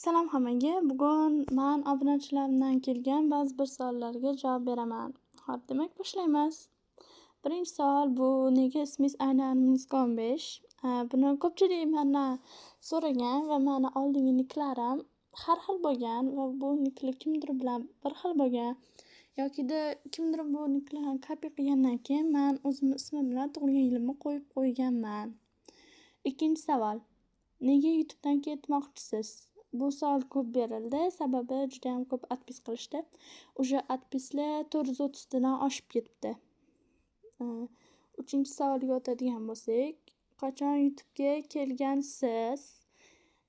Salom hammaga. Bugun men obunachilarimdan kelgan ba'zi bir savollarga javob beraman. Xo'p, demak boshlaymiz. Birinchi savol bu nega ismingiz aynan Minska 15? Buni ko'pchilik mendan so'ragan va meni oldingi niklarim har xil bo'lgan va bu niklar kimdir bilan bir xil bo'lgan yokida kimdir bu niklarni copy qilgandan keyin men o'zimni ismim bilan tug'ilgan yilimni qo'yib qo'yganman. Ikkinchi savol. Nega YouTube'dan ketmoqchisiz? Bu savol ko'p berildi, sababi juda ham ko'p отпис qilishdi. Уже отпис lar 430 tadan oshib ketibdi. Uchinchi savolga o'tadigan bo'lsak, qachon YouTube'ga kelgansiz?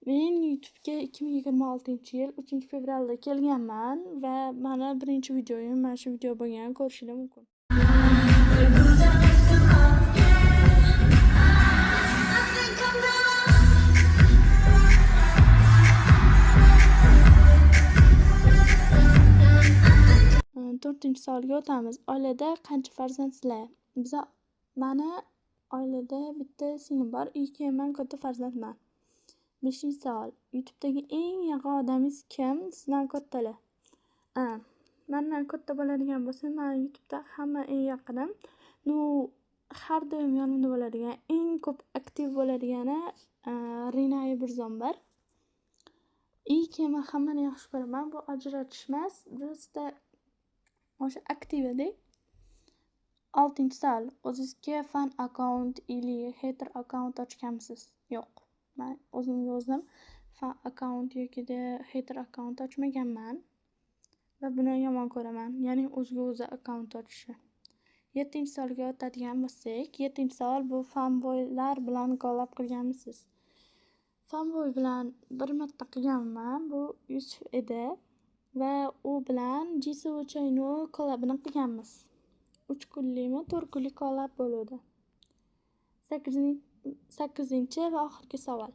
Men YouTube'ga 2026-yil 3-fevralda kelganman va mani birinchi videoyim mana shu video bo'lgan, ko'rishingiz mumkin. To'rtinchi savolga o'tamiz. Oilada qancha farzandsizlar? Biza mani oilada bitta singlim bor, keyin man katta farzandman. Beshinchi savol. YouTube'dagi eng yaqin odamingiz kim? Sizdan kattalar. Mandan katta bo'ladigan bo'lsa, mani YouTube'da hamma eng yaqinim. Ну, har doim yonimda bo'ladigan, eng ko'p aktiv bo'ladigani Rinai 111. И keyin man hammani yaxshi ko'raman. Bu ajratish emas, просто o'sha aktivida. Oltinchi savol. O'zizga fan akkaunt или hater akkaunt ochganmisiz? Yo'q. Man o'zimga o'zim fan akkaunt yokida hater akkaunt ochmaganman va buni yomon ko'raman. Ya'ni o'ziga o'zi akkaunt ochishi. Yettinchi savolga o'tadigan bo'lsak, yettinchi savol bu fanboylar bilan kollab qilganmisiz? Fanboy bilan bir marta qilganman. Bu Yusuf edi va u bilan Jisoo Chaynu kollabini qilganmiz. 3 kunlikmi, 4 kunlik kollab bo'luvdi. Sakkizinchi va oxirgi savol.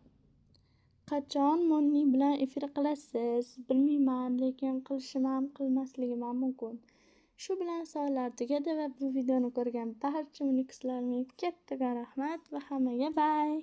Qachon Monni bilan efir qilasiz? Bilmayman, lekin qilishim ham, qilmasligim ham mumkin. Shu bilan savollar tugadi va bu videoni ko'rgan barcha munikislarga kattakon rahmat va hammaga bye.